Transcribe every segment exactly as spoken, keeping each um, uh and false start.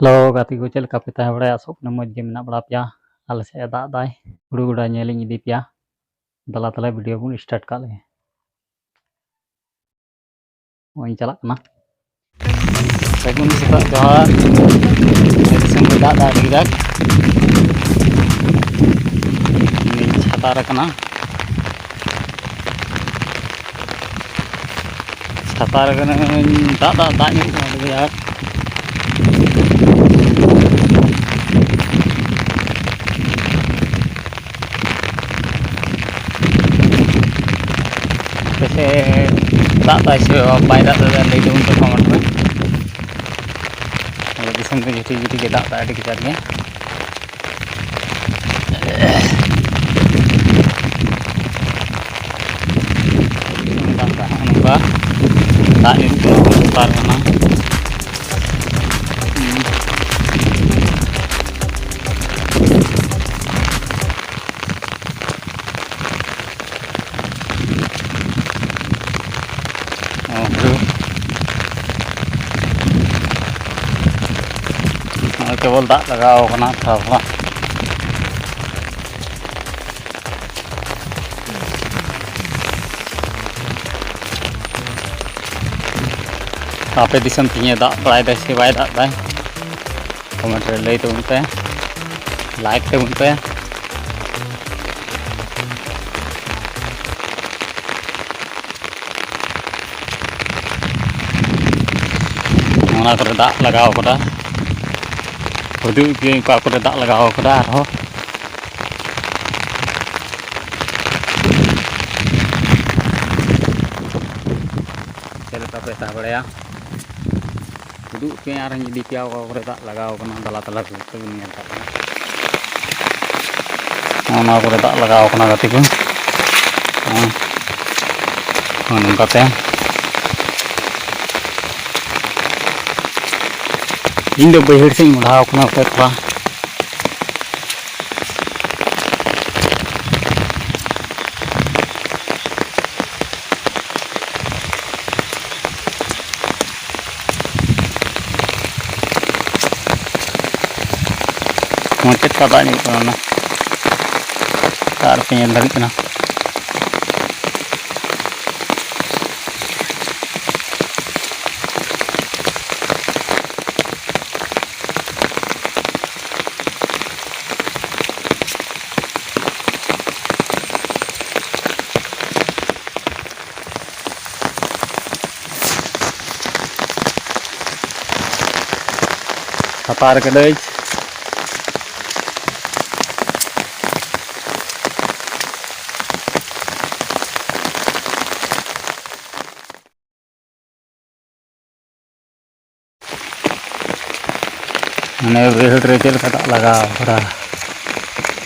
Hello ᱜᱟᱛᱮ ᱠᱚ, ᱪᱮᱫ ᱞᱮᱠᱟ ᱯᱮ ᱛᱟᱦᱮᱸ ᱵᱟᱲᱟᱭᱟ? ᱟᱥᱚᱜ ᱠᱟᱱᱟ ᱢᱚᱡᱽ ᱜᱮ ᱢᱮᱱᱟᱜ ᱵᱟᱲᱟ ᱯᱮᱭᱟ᱾ ᱟᱞᱮ ᱥᱮᱫ ᱮ ᱫᱟᱜ ᱫᱟᱭ, ᱦᱩᱲᱩ ᱜᱚᱰᱟ ᱧᱮᱞ ᱤᱧ ᱤᱫᱤ ᱯᱮᱭᱟ᱾ ᱫᱮᱞᱟ ᱛᱟᱦᱞᱮ ᱵᱷᱤᱰᱤᱭᱳ ᱵᱚᱱ ᱥᱴᱟᱨᱴ ᱠᱟᱜ ᱞᱮᱜᱮ᱾ ᱱᱚᱜᱼᱚᱭ ᱤᱧ ᱪᱟᱞᱟᱜ ᱠᱟᱱᱟ᱾ ᱥᱟᱹᱜᱩᱱ ᱥᱮᱛᱟᱜ ᱡᱚᱦᱟᱨ᱾ ᱫᱤᱥᱚᱢ ᱨᱮ ᱫᱟᱜ ᱫᱟᱜ ᱟᱹᱰᱤ ᱠᱟᱡᱟᱠ᱾ ᱤᱧ ᱪᱷᱟᱛᱟ ᱨᱮ ᱠᱟᱱᱟ᱾ ᱪᱷᱟᱛᱟ ᱨᱮ ᱠᱟᱹᱱᱟᱹᱧ, ᱫᱟᱜ, ᱫᱟᱜ, ᱫᱟᱜ ᱧᱩᱨᱩᱜ ᱠᱟᱱᱟ ᱟᱹᱰᱤ ᱠᱟᱡᱟᱠ᱾ ᱟᱯᱮ ᱥᱮᱫ ᱫᱟᱜ ᱫᱟᱭ ᱥᱮ ᱵᱟᱭ ᱫᱟᱜ ᱫᱟ, ᱞᱟᱹᱭ ᱛᱟᱵᱚᱱ ᱯᱮ ᱠᱚᱢᱮᱱᱴ ᱨᱮ᱾ ᱟᱞᱮ ᱫᱤᱥᱚᱢ ᱫᱚ ᱡᱷᱤᱴᱤ ᱡᱷᱤᱴᱤ ᱜᱮ ᱫᱟᱜ ᱫᱟ, ᱟᱹᱰᱤ ᱠᱟᱡᱟᱠ ᱜᱮ᱾ ᱱᱚᱝᱠᱟ ᱫᱟᱜ ᱧᱩᱨᱩᱜ ᱠᱟᱱᱟ, ᱵᱚᱛᱚᱨ ᱠᱟᱱᱟ᱾ ᱚ, ᱦᱩᱲᱩ᱾ ᱱᱚᱜᱼᱚᱭ ᱠᱮᱵᱚᱞ ᱫᱟᱜ ᱞᱟᱜᱟᱣ ᱠᱟᱱᱟ ᱛᱷᱚᱲᱟ ᱛᱷᱚᱲᱟ᱾ ᱟᱯᱮ ᱫᱤᱥᱚᱢ ᱛᱤᱧᱮ ᱫᱟᱜ ᱵᱟᱲᱟᱭ ᱫᱟᱭ ᱥᱮ ᱵᱟᱭ ᱫᱟᱜ ᱫᱟᱭ? ᱠᱚᱢᱮᱱᱴ ᱨᱮ ᱞᱟᱹᱭ ᱛᱟᱵᱚᱱ ᱯᱮ, ᱞᱟᱭᱤᱠ ᱛᱟᱵᱚᱱ ᱯᱮ᱾ ᱚᱱᱟ ᱠᱚᱨᱮ ᱫᱟᱜ ᱞᱟᱜᱟᱣ ᱠᱟᱫᱟ, ᱦᱩᱫᱩᱲ ᱜᱮ ᱚᱠᱟ ᱠᱚᱨᱮ ᱫᱟᱜ ᱞᱟᱜᱟᱣ ᱠᱟᱫᱟ ᱟᱨᱦᱚᱸ᱾ ᱪᱮᱫ ᱞᱮᱠᱟ ᱯᱮ ᱛᱟᱦᱮᱸ ᱵᱟᱲᱟᱭᱟ? ᱩᱫᱩᱜ ᱯᱮ, ᱟᱨᱦᱚᱸᱧ ᱤᱫᱤ ᱯᱮᱭᱟ ᱚᱠᱟ ᱠᱚᱨᱮ ᱫᱟᱜ ᱞᱟᱜᱟᱣ ᱠᱟᱱᱟ, ᱫᱟᱞᱟ ᱛᱟᱞᱟ ᱠᱚᱨᱮ ᱯᱮ ᱧᱮᱞ ᱠᱟᱜ ᱠᱟᱱᱟ᱾ ᱱᱚᱜᱼᱚ ᱱᱚᱣᱟ ᱠᱚᱨᱮ ᱫᱟᱜ ᱞᱟᱜᱟᱣ ᱠᱟᱱᱟ ᱜᱟᱛᱮ ᱠᱚ᱾ ᱱᱚᱜᱼᱚᱭ ᱱᱚᱝᱠᱟᱛᱮ ᱤᱧ ᱫᱚ ᱵᱟᱹᱭᱦᱟᱹᱲ ᱥᱮᱫ ᱤᱧ ᱢᱚᱦᱰᱟᱣ ᱠᱟᱱᱟ ᱛᱷᱚᱲᱟ᱾ ᱢᱚᱡᱽ ᱪᱮᱫ ᱞᱮᱠᱟ ᱫᱟᱜ ᱧᱩᱨᱩᱜ ᱠᱟᱱᱟ ᱚᱱᱟ᱾ ᱟᱨ ᱯᱮ ᱧᱮᱞ ᱫᱟᱲᱮᱭᱟᱜ ᱠᱟᱱᱟ᱾ ᱦᱟᱯᱟᱨ ᱠᱟᱹᱫᱟᱹᱧ᱾ ᱢᱟᱱᱮ ᱵᱟᱹᱭᱦᱟᱹᱲ ᱨᱮ ᱪᱮᱫ ᱞᱮᱠᱟ ᱫᱟᱜ ᱞᱟᱜᱟᱣ ᱠᱟᱱᱟ,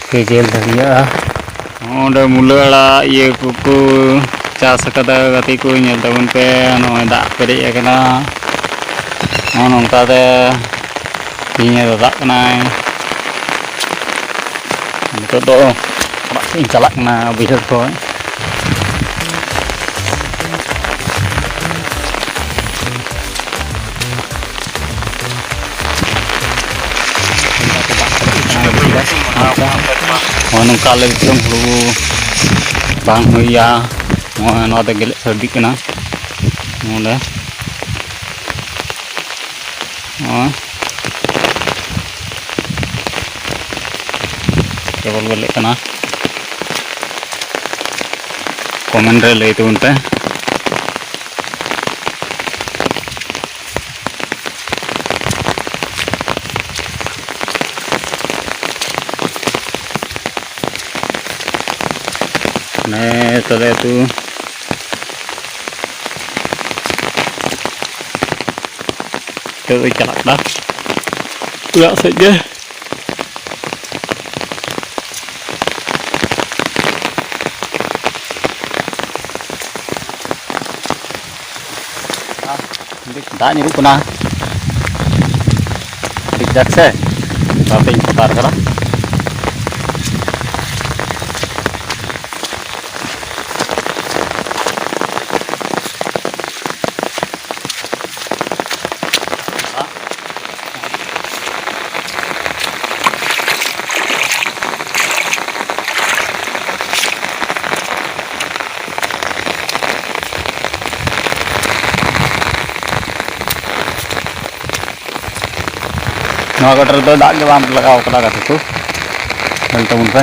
ᱯᱮ ᱧᱮᱞ ᱫᱟᱲᱮᱭᱟᱜᱼᱟ᱾ ᱱᱚᱸᱰᱮ ᱢᱩᱞᱟᱹ ᱟᱲᱟᱜ ᱤᱭᱟᱹ ᱠᱚᱠᱚ ᱪᱟᱥ ᱟᱠᱟᱫᱟ ᱜᱟᱛᱮ ᱠᱚ, ᱧᱮᱞ ᱛᱟᱵᱚᱱ ᱯᱮ᱾ ᱱᱚᱜᱼᱚᱭ ᱫᱟᱜ ᱯᱮᱨᱮᱡ ᱟᱠᱟᱱᱟ, ᱱᱚᱜᱼᱚ ᱱᱚᱝᱠᱟ ᱛᱮ ᱛᱮᱦᱮᱧ ᱫᱟᱜ ᱠᱟᱱᱟᱭ᱾ ᱱᱤᱛᱚᱜ ᱫᱚ ᱚᱲᱟᱜ ᱥᱮᱫ ᱤᱧ ᱪᱟᱞᱟᱜ ᱠᱟᱱᱟ ᱵᱟᱹᱭᱦᱟᱹᱲ ᱠᱷᱚᱱ᱾ ᱱᱚᱜᱼᱚᱭ ᱱᱚᱝᱠᱟ ᱟᱞᱮ ᱫᱤᱥᱚᱢ ᱦᱩᱲᱩ ᱵᱟᱝ ᱦᱩᱭᱟ᱾ ᱱᱚᱜᱼᱚᱭ ᱱᱚᱣᱟ ᱫᱚ ᱜᱮᱞᱮᱫ ᱥᱟᱹᱨᱫᱤᱜ ᱠᱟᱱᱟ ᱱᱚᱰᱮ᱾ ᱱᱚᱜᱼᱚᱭ ᱠᱮᱵᱚᱞ ᱜᱮᱞᱮᱜ ᱠᱟᱱᱟ᱾ ᱠᱚᱢᱮᱱᱴ ᱨᱮ ᱞᱟᱹᱭ ᱛᱟᱵᱚᱱ ᱯᱮ᱾ ᱱᱮ ᱛᱟᱦᱞᱮ ᱟᱹᱛᱩ ᱱᱤᱛᱚᱜ ᱫᱚ ᱪᱟᱞᱟᱜ ᱠᱟᱱᱟ ᱚᱲᱟᱜ ᱥᱮᱫ ᱜᱮ᱾ ᱫᱟᱜ ᱧᱩᱨᱩᱜ ᱠᱟᱱᱟ ᱴᱷᱤᱠ ᱴᱷᱟᱠ ᱥᱮ? ᱚᱱᱟᱛᱮᱧ ᱯᱷᱚᱠᱟᱨ ᱠᱟᱫᱟ᱾ ᱱᱚᱣᱟ ᱜᱟᱰᱟ ᱨᱮᱫᱚ ᱫᱟᱜ ᱜᱮ ᱵᱟᱝ ᱞᱟᱜᱟᱣ ᱠᱟᱱᱟ ᱜᱟᱛᱮ ᱠᱚ, ᱧᱮᱞ ᱛᱟᱵᱚᱱ ᱯᱮ᱾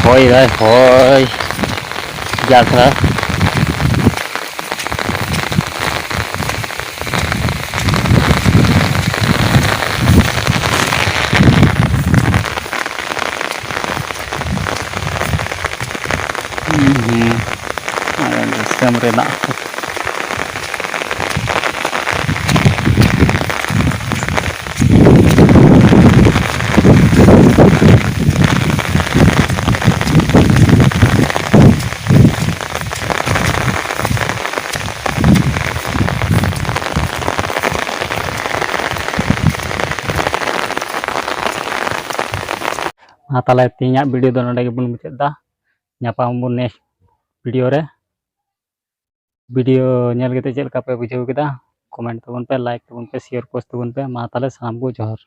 ᱦᱚᱭ ᱫᱟᱭ, ᱦᱚᱭ ᱡᱟᱛᱨᱟ᱾ ᱦᱩᱸ, ᱦᱩᱸ᱾ ᱟᱨ ᱫᱤᱥᱚᱢ ᱨᱮᱱᱟᱜ ᱢᱟ ᱛᱟᱦᱚᱞᱮ ᱛᱮᱦᱮᱧᱟᱜ video ᱫᱚ ᱱᱚᱰᱮ ᱜᱮᱵᱚᱱ ᱢᱩᱪᱟᱹᱫ ᱮᱫᱟ᱾ ᱧᱟᱯᱟᱢ ᱟᱵᱚᱱ next video ᱨᱮ᱾ Video ᱧᱮᱞ ᱠᱟᱛᱮ ᱪᱮᱫ ᱞᱮᱠᱟ ᱯᱮ ᱵᱩᱡᱷᱟᱹᱣ ᱠᱮᱫᱟ? Comment ᱛᱟᱵᱚᱱ ᱯᱮ, like ᱛᱟᱵᱚᱱ ᱯᱮ, share post ᱛᱟᱵᱚᱱ ᱯᱮ᱾ ᱢᱟ ᱛᱟᱦᱚᱞᱮ ᱥᱟᱱᱟᱢ ᱠᱚ ᱡᱚᱦᱟᱨ᱾